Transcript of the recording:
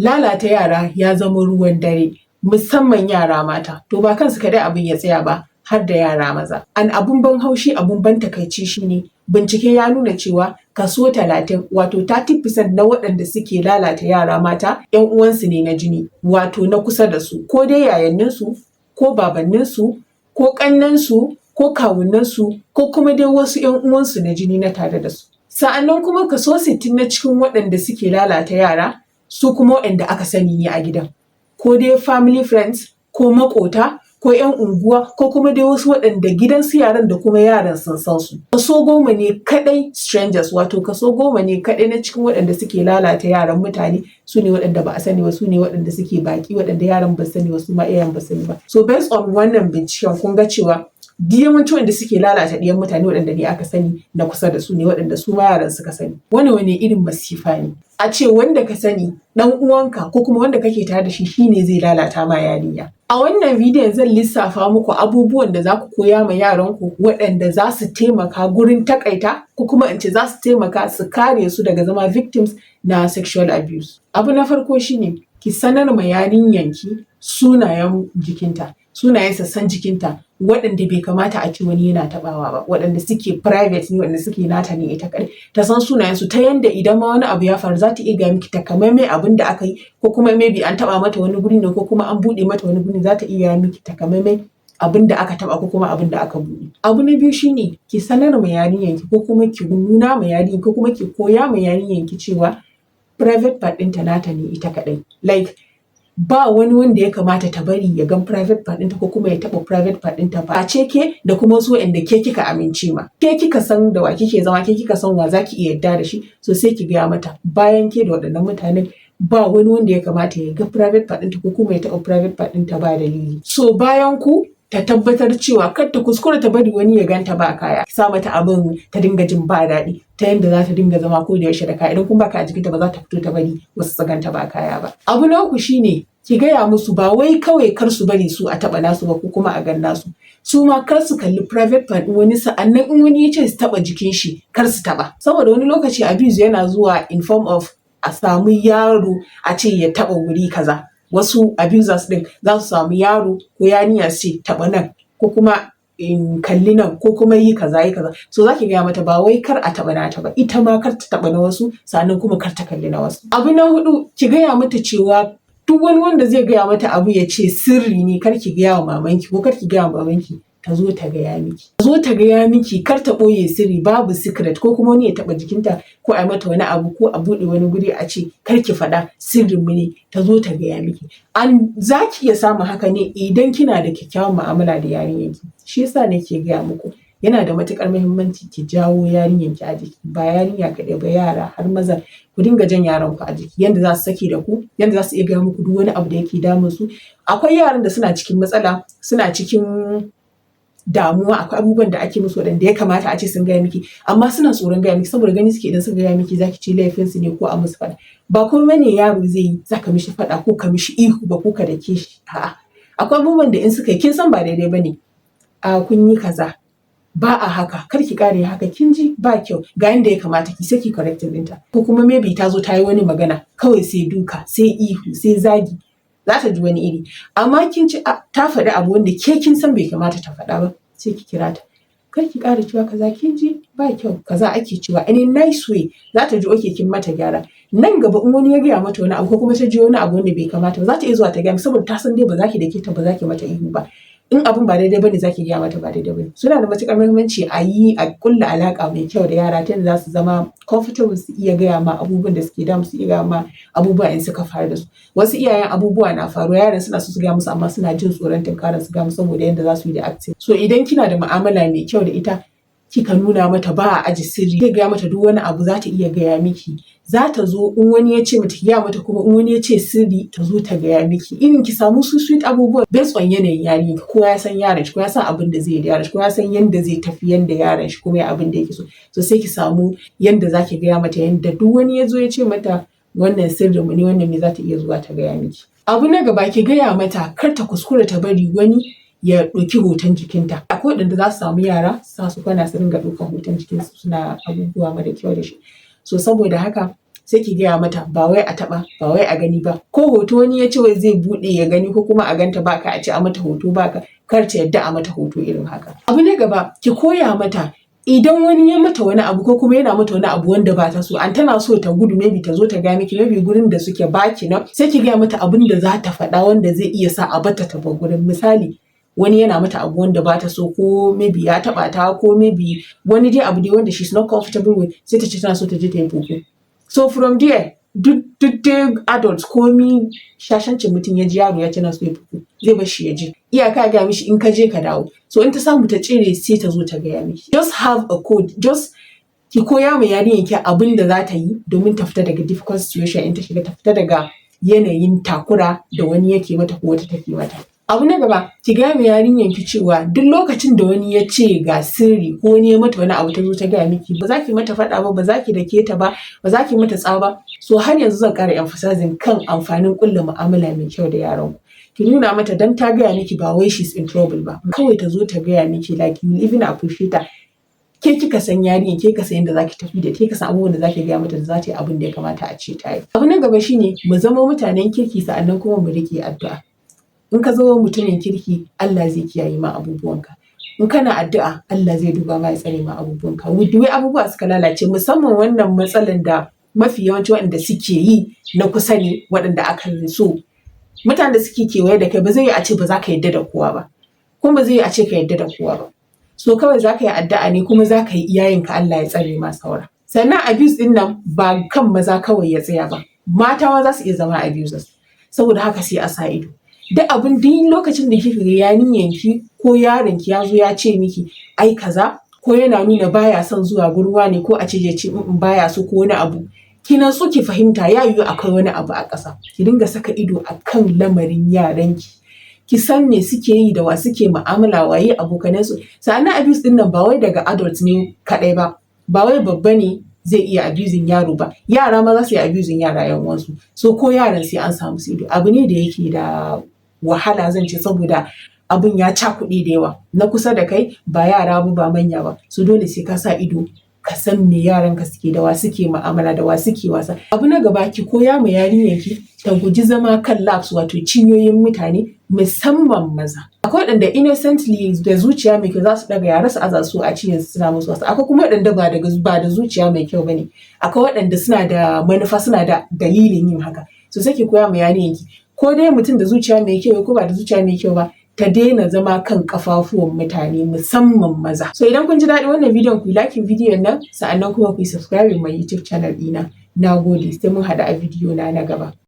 Lalata yara ya zama ruwan dare, musamman yara mata. To ba kansu kaɗai abin ya tsaya ba, har da yara maza. An abun ban haushi, abun ban takaici shine bincike ya nuna cewa kaso 30, wato 30% na waɗanda suke lalata yara mata ‘yan uwansu ne na jini, wato na kusa da su, ko dai yayanninsu ko babanninsu ko ƙannensu ko kawunnansu ko kuma dai wasu ‘yan uwansu na jini na tare da su. Sa'annan kuma kaso 60 na cikin waɗanda suke lalata yara su kuma waɗanda aka sani ne a gidan, ko dai family friends ko maƙota ko ‘yan unguwa ko kuma dai wasu waɗanda gidan su yaran da kuma yaran sun san su. Kaso 10 ne kaɗai strangers, wato kaso 10 ne kaɗai na cikin waɗanda suke lalata yaran mutane su ne waɗanda ba a sani ba, su ne waɗanda suke baƙi, waɗanda yaran ba su sani ba, su ma iyayen ba su sani ba. So based on wannan binciken, kun ga cewa duk yawancin waɗanda suke lalata ɗiyan mutane waɗanda ne aka sani na kusa da su ne, waɗanda su ma yaran suka sani. Wannan wani irin masifa ne? A ce wanda ka sani, ɗan uwanka ko kuma wanda kake tare da shi, shine zai lalata ma yarinya. A wannan bidiyon zan lissafa muku abubuwan da za ku koya ma yaranku waɗanda za su taimaka gurin taƙaita, ko kuma in ce za su taimaka su kare su daga zama victims na sexual abuse. Abu na farko shine ki sanar ma yarinyanki sunayen jikinta, sunayen sassan jikinta waɗanda bai kamata a ce wani yana taɓawa ba, waɗanda suke private ne, waɗanda suke nata ne ita kaɗai. Ta san sunayensu ta yanda idan ma wani abu ya faru, za ta iya gaya miki takamaimai abin da aka yi, ko kuma maybe an taɓa mata wani guri ne ko kuma an buɗe mata wani guri, za ta iya gaya miki takamaimai abin da aka taɓa ko kuma abin da aka buɗe. Abu na biyu shine ki sanar ma yarinyanki ko kuma ki nuna ma yarinyanki ko kuma ki koya ma yarinyanki cewa private part ɗinta nata ne ita kaɗai. Like, ba wani wanda ya kamata ta bari ya gan private part ɗinta ko kuma ya taɓa private part ɗinta face ke da kuma wasu waɗanda ke kika amince ma. Ke kika san da wa kike zama, ke kika san wa za ki iya yarda da shi, so sai ki gaya mata bayan ke da waɗannan mutanen ba wani wanda ya kamata ya ga private part ɗinta ko kuma ya taɓa private part ɗinta ba dalili. So bayan ku, ta tabbatar cewa kar ta kuskura ta bari wani ya ganta ba kaya. Sa mata abin ta dinga jin ba daɗi ta yanda za ta dinga zama ko da yaushe da kaya. Idan kuma ba kaya a jikinta, ba za ta fito ta bari wasu su ganta ba kaya ba. Abu na uku shine ki gaya musu ba wai kawai kar su bari su a taɓa nasu ba ko kuma a gan nasu. Su ma kar su kalli private part ɗin wani, sa'annan in wani ya ce su taɓa jikin shi, kar su taɓa. Saboda wani lokaci abuse yana zuwa in form of a samu yaro a ce ya taɓa wuri kaza. Wasu abusers ɗin za su samu yaro ko yarinya su ce taɓa nan ko kuma in kalli nan ko kuma yi kaza, yi kaza. So za ki gaya mata ba wai kar a taɓa nata ba, ita ma kar ta taɓa na wasu, sannan kuma kar ta kalli na wasu. Abu na huɗu, ki gaya mata cewa duk wani wanda zai gaya mata abu ya ce sirri ne, kar ki gaya wa mamanki ko kar ki gaya wa babanki, ta zo ta gaya miki. Ta zo ta gaya miki, kar ta ɓoye sirri, babu secret, ko kuma wani ya taɓa jikinta ko a yi mata wani abu ko a buɗe wani guri a ce kar ki faɗa, sirrin mu ne, ta zo ta gaya miki. An za ki iya samun haka ne idan kina da kyakkyawan mu'amala da yarinyanki. Shi yasa nake gaya muku yana da matuƙar muhimmanci ki jawo yarinyanki a jiki, ba yarinya kaɗai ba, yara har maza, ku dinga jan yaranku a jiki yanda za su sake da ku, yanda za su iya gaya muku duk wani abu da yake damun su. Akwai yaran da suna cikin matsala, suna cikin damuwa, akwai abubuwan da ake musu waɗanda ya kamata a ce sun gaya miki, amma suna tsoron gaya miki saboda gani suke idan suka gaya miki za ki ce laifinsu ne ko a musu faɗa. Ba komai ne yaro zai yi za ka mishi faɗa ko ka mishi ihu ba ko ka dake shi, a'a. Akwai abubuwan da in suka yi kin san ba daidai ba ne. A kun yi kaza, ba a haka, kar ki ƙara yin haka, kin ji, ba kyau, ga yanda ya kamata ki, sai ki correcting ɗinta. Ko kuma maybe ta zo ta yi wani magana, kawai sai duka, sai ihu, sai zagi, za ta ji wani iri. Amma kin ci ta faɗi abu wanda ke kin san bai kamata ta faɗa ba, sai ki kira ta. Kar ki ƙara cewa kaza, kin ji, ba kyau, kaza ake cewa, in a nice way, za ta ji okay, kin mata gyara. Nan gaba in wani ya gaya mata wani abu ko kuma ta ji wani abu wanda bai kamata ba, za ta iya zuwa ta gaya miki saboda ta san dai ba za ki dake ta ba, za ki mata ihu ba. In abun ba daidai bane, za ki gaya mata ba daidai bane. Suna da matuƙar muhimmanci a yi a ƙulla alaƙa mai kyau da yara ta yadda za su zama comfortable su iya gaya ma abubuwan da suke damun su, iya gaya ma abubuwa in suka faru da su. Wasu iyayen, abubuwa na faruwa, yaran suna so su gaya musu amma suna jin tsoron tunkarar su gaya musu saboda yadda za su yi reacting. So idan kina da mu'amala mai kyau da ita, kika nuna mata ba a aje sirri, kika gaya mata duk wani abu za ta iya gaya miki. Za ta zo in wani ya ce mata ki gaya mata, kuma in wani ya ce sirri, ta zo ta gaya miki. Irin ki samu su sweet abubuwa based on yanayin yarinyar. Kowa ya san yaron shi, kowa ya san abin da zai yi da yaron shi, kowa ya san yanda zai tafi yanda yaron shi kuma ya abin da yake so. So sai ki samu yanda za ki gaya mata yanda duk wani ya zo ya ce mata wannan sirrin mu ne, wannan me, za ta iya zuwa ta gaya miki. Abu na gaba, ki gaya mata kar ta kuskura ta bari wani ya ɗauki hoton jikinta. Akwai waɗanda za su samu yara su sa su kwana su dinga ɗaukan hoton jikinsu suna abubuwa mara kyau da shi. So saboda haka Sai ki gaya mata ba wai a taɓa, ba wai a gani ba. Ko hoto wani ya ce wai zai buɗe ya gani ko kuma a ganta baka, a ce a mata hoto baka, kar ta yadda a mata hoto irin haka. Abu na gaba, ki koya mata idan wani ya mata wani abu ko kuma yana mata wani abu wanda ba ta so an tana so ta gudu, maybe ta zo ta gaya miki, maybe gurin da suke baki nan, sai ki gaya mata abin da za ta faɗa wanda zai iya sa a bata ta bar gurin. Misali, wani yana mata abu wanda ba ta so, ko maybe ya taɓa ta, ko maybe wani dai abu dai wanda she's not comfortable with, sai ta ce tana so ta je ta yi popo. So from there, duk dai adult, komi shashancin mutum, ya ji yaro ya ce na so ya popo, zai bar shi ya je. Iyaka gaya mishi in ka je ka dawo. So in ta samu ta tsere, sai ta zo ta gaya miki. Just have a code, just ki koya ma yarinyar ki abin da za ta yi domin ta fita daga difficult situation in ta shiga, ta fita daga yanayin takura da wani yake mata ko wata take mata. Abu na gaba, ki gaya ma yarinyar ki cewa duk lokacin da wani ya ce ga sirri ko wani ya mata wani abu, ta zo ta gaya miki, ba za ki mata faɗa ba, ba za ki dake ta ba, ba za ki mata tsawa ba. So har yanzu zan ƙara emphasizing kan amfanin ƙulla mu'amala mai kyau da yaran ku. Ki nuna mata dan ta gaya miki ba wai she's in trouble ba. Kawai ta zo ta gaya miki, like, you will even appreciate her. Ke kika san yarinyar, ke ka san yadda zaki tafi da ke ka san abubuwan da zaki gaya mata da za ta yi abin da ya kamata a ce ta yi. Abu na gaba shine mu zama mutanen kirki, sa'annan kuma mu riƙe addu'a. In ka zama mutumin kirki, Allah zai kiyaye ma abubuwanka. In kana addu'a, Allah zai duba ma ya tsare ma abubuwanka. With the way abubuwa suka lalace, musamman wannan matsalan da mafi yawanci waɗanda suke yi na kusa ne, waɗanda aka so, mutanen da suke kewaye da kai, ba zai yi a ce ba za ka yarda da kowa ba, kuma ba zai yi a ce ka yarda da kowa ba. So kawai za ka yi addu'a ne, kuma za ka yi iyayenka, Allah ya tsare ma saura. Sannan abuse ɗin nan ba kan maza kawai ya tsaya ba, mata ma za su iya zama abusers. Saboda haka sai a sa ido. Duk abin, duk lokacin da kika ga yarinyanki ko yaronki ya zo ya ce miki ai kaza, ko yana nuna baya son zuwa gurin wane, ko a ce ya ce baya so ko wani abu, ki natsu ki fahimta, ya yiwu akwai wani abu a ƙasa. Ki dinga saka ido a kan lamarin yaranki. Ki san me suke yi, da wa suke mu'amala, waye abokanansu. Sannan abuse ɗin nan ba wai daga adult ne kaɗai ba, ba wai babba ne zai iya abusing yaro ba, yara ma za su iya abusing yara 'yan uwansu. So ko yaran sai an samu su ido. Abu ne da yake da wahala, zan ce, saboda abun ya cakuɗe da yawa, na kusa da kai, ba yara ba, ba manya ba. So dole sai ka sa ido ka san me yaranka suke, da wa suke mu'amala, da wa suke wasa. Abu na gaba, ki koya ma yarinyarki ta guji zama kan laps, wato cinyoyin mutane, musamman maza. Akwai waɗanda innocently, da zuciya mai kyau, za su ɗaga yara su aza su a cinyarsu suna musu wasa. Akwai kuma waɗanda ba da zuciya mai kyau bane. Akwai waɗanda suna da manufa, suna da dalilin yin haka. So sai ki koya ma yarinyarki, ko dai mutum da zuciya mai kyau ko ba da zuciya mai kyau ba, ta daina zama kan kafafuwan mutane, musamman maza. So idan kun ji daɗin wannan bidiyon, ku yi liking bidiyon nan, sa'annan kuma ku yi subscribing my YouTube channel ɗina. Na gode, sai mun haɗu a bidiyo na na gaba.